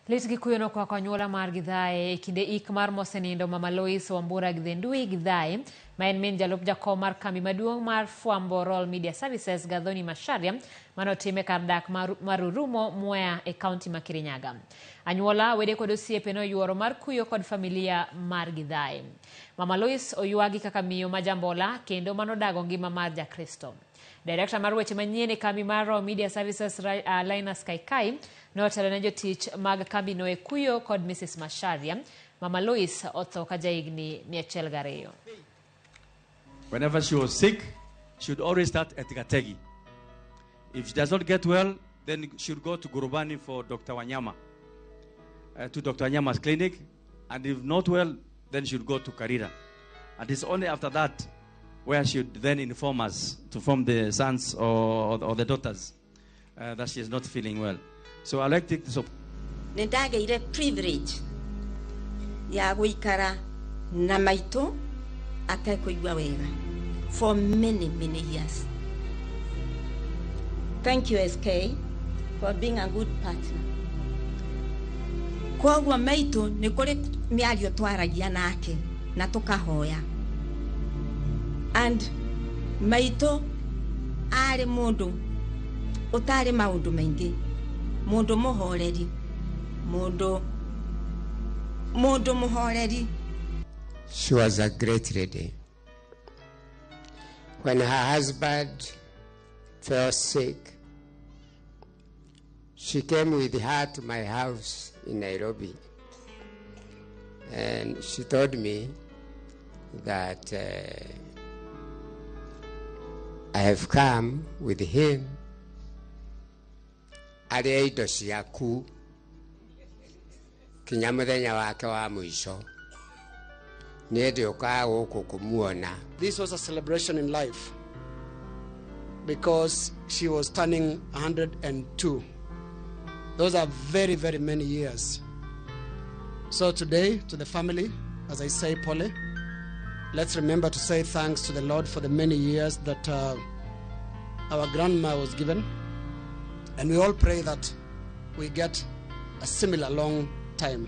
Lit gi kuyo nokwako anyuola mar Githae e kinde ik mar mosenindo Mama Lois Wambura Githendui Githae, ma en min jalup jakom mar kambi maduong' mar fwambo Royal Media Services Gathoni Macharia, mane otim e kar dak mar Rurumo, Mwea e kaunti ma Kirinyaga. Anyuola, wede kod osiepe noyuoro mar kuyo kod familia mar Githae. Mama Lois oywagi kaka miyo ma jambola kendo manodago ngima mar Jakristo. Director mar weche manyien e kambi mar Royal Media Services Linus Kaikai notelo ne jotich mag kambino e kuyo kod Mrs. Macharia. Mama Lois otho ka jahigni 102. Whenever she was sick, she would always start at Gategi. If she does not get well, then she would go to Gurubani for Dr. Wanyama, to Dr. Wanyama's clinic. And if not well, then she would go to Karira. And it's only after that where she would then inform us, to form the sons or the daughters, that she is not feeling well. So I'd like to take this opportunity. Nĩ ndagĩire privilege ya gũikara na maitũ atekũigua wega for many, many years. Thank you, SK, for being a good partner. Koguo maitũ nĩ kũrĩ mĩario twaragia nake na tũkahoya, and maitũ arĩ mũndũ ũtarĩ maũndũ maingĩ, mũndũ mũhoreri, mũndũ mũhoreri. She was a great lady. When her husband fell sick, she came with her to my house in Nairobi. And she told me that I have come with him arĩe indo ciaku kinya mũthenya wake wa mũico, niĩ ndĩũkaga gũkũ kũmuona. This was a celebration in life because she was turning 102. Those are very, very many years. So today, to the family, as I say, pole, let's remember to say thanks to the Lord for the many years that our grandma was given. And we all pray that we get a similar long time.